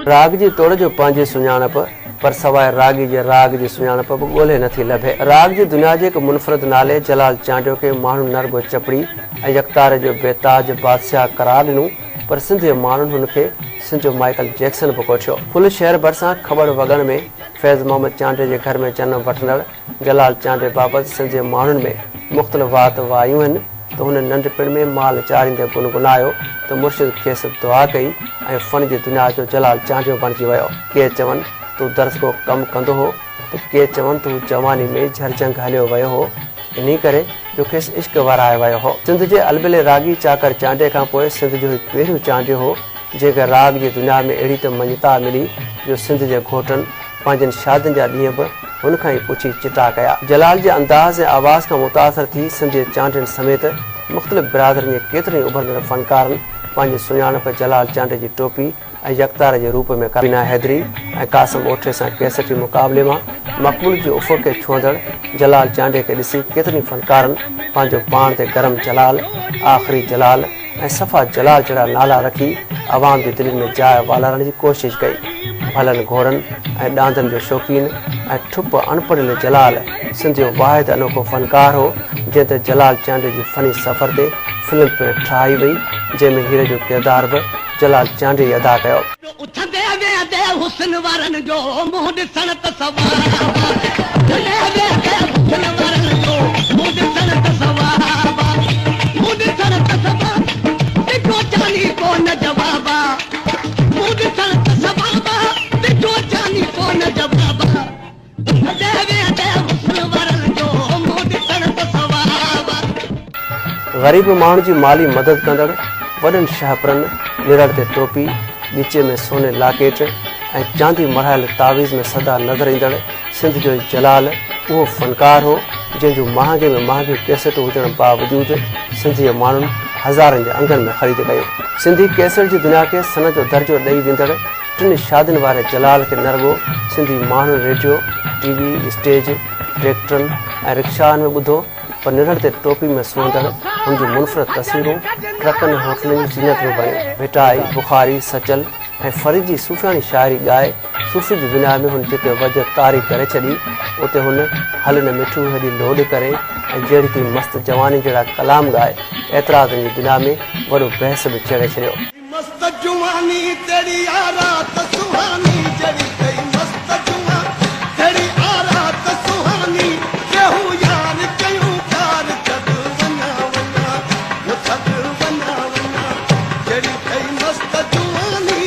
راڳ جي توڙ جو پنهنجي سڃاڻپ پر سواء راڳي جي راڳ جي سڃاڻپ به ڳولهي نٿي لڀي. راڳ جي دنيا جي هڪ منفرد نالي جلال چانڊيو کي ماڻهن نه رڳو چپڙي ۽ يڪتاري جو بي تاج بادشاهه قرار ڏنو پر سنڌ جي ماڻهن هن کي سنڌ جو مائيڪل جيڪسن به ڪوٺيو. ڦل شهر ڀرسان کٻڙ وڳڻ ۾ فيض محمد چانڊيي جي گهر ۾ جنم وٺندڙ جلال چانڊيي بابت سنڌ جي ماڻهن ۾ مختلف وات وايون آهن ته هن ننڍپڻ ۾ مال چاريندي گنگنايو ته مرشد کيس دعا ڪئي ۽ فن جي دنيا جو جلال چانڊيو بڻجي ويو. ڪي چون ته هو درزڪو ڪم ڪندو هو ته ڪي چون ته هو جواني ۾ جهرجهنگ هليو ويو هو انهي ڪري جو کيس عشق ورائي ويو هو. سنڌ جي البيلي راڳي چاڪر چانڊيي کان پوء سنڌ جو هي پهريون چانڊيو هو جنهن کي راڳ جي دنيا ۾ اهڙي ته مڃتا ملي جو سنڌ جي گهوٽن پنهنجن شادين جا ڏينهن به هن کان ئي پڇي چٽا ڪيا. جلال جي انداز ۽ آواز کان متاثر ٿي سنڌ جي چانڊين سميت مختلف برادرين جي ڪيترن ئي اڀرندڙ فنڪارن پنهنجي سڃاڻپ جلال چانڊيي جي ٽوپي ۽ يڪتاري جي روپ ۾ ڪرينا حيدري ۽ قاسم اوٺي سان ڪيسٽي مقابلي مان مقبوليت جي افق کي ڇهندڙ جلال چانڊيي کي ڏسي ڪيترن ئي فنڪارن پنهنجو پاڻ تي گرم جلال، آخري جلال ۽ صفا جلال جهڙا نالا رکي عوام جي دلين ۾ جاء والارڻ جي ڪوشش ڪئي. ڀلن گهوڙن ۽ ڏاندن جو شوقين ۽ ٺپ اڻپڙهيل جلال سنڌ جو واحد انوکو فنڪار هو جنهن تي جلال چانڊيو جي فني سفر تي فلم پڻ ٺاهي وئي جنهن ۾ هير جو ڪردار به جلال چانڊيي ئي ادا ڪيو. اٿندي ويهندي حسن وارن جو منهن ڏسڻ ته ثواب آ. اٿندي ويهندي حسن وارن جو منهن ڏسڻ ته ثواب آ. منهن ڏسڻ ته ثواب ڏٺو جاني ڪو نه جواب آ. منهن ڏسڻ ته ثواب آ ڏٺو جاني ڪو نه جواب آ. اٿندي ويهندي حسن وارن جو منهن ڏسڻ ته ثواب آ. غريب ماڻهن جي مالي مدد ڪندڙ وڏن شهپرن، نرڙ تي ٽوپي، ڳچي ۾ سوني لاڪيٽ ۽ چاندي مڙهايل تعويذ ۾ سدا نظر ايندڙ سنڌ جو جلال اهو فنڪار هو، جنهن جون مهانگي ۾ مهانگيون ڪيسيٽون هجڻ باوجود سنڌ جي ماڻهن هزارن جي انگن ۾ خريد ڪيون. سنڌي ڪيسيٽ جي دنيا کي صنعت جو درجو ڏئي ويندڙ ٽن شادين واري جلال کي نه رڳو سنڌي ماڻهن ريڊيو، ٽي وي، اسٽيج، ٽريڪٽرن ۽ رڪشائن ۾ ٻڌو پر نرڙ تي ٽوپي ۾ سونهندڙ هن جون منفرد تصويرون ٽرڪن ۽ هوٽلن جي زينت به بڻيون. ڀٽائي، بخاري، سچل ۽ فريد جي صوفياڻي شاعري ڳائي صوفي جي دنيا ۾ هن جتي وجد طاري ڪري ڇڏي اتي هن هل نه مٺو هيڏي لوڏ ڪري ۽ جهڙي تي مست جواني جهڙا ڪلام ڳائي اعتراضن جي دنيا ۾ وڏو بحث به ڇيڙي ڇڏيو. مست جواني تيري آ رات سهاني جهڙي ٿئي مست جوان تيري آ رات سهاني ڪيهون يار ڪيون پيار ڇڏ وڃان وڃان هو ڇڏ وڃان وڃان جهڙي ٿئي مست جواني.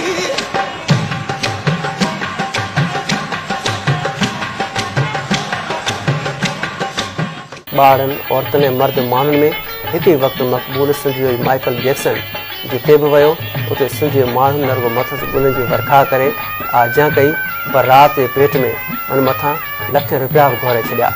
ٻارڙن، عورتن ۽ مرد ماڻهن ۾ هڪ ئي وقت مقبول سنڌ جو هي مائيڪل جيڪسن جتي به ويو، اتي سنڌ جي ماڻهن نه رڳو مٿس گلن جي ورکا ڪري آجيان ڪئي پر رات جي پيٽ ۾ هن مٿان لکين رپيا به گهوري ڇڏيا.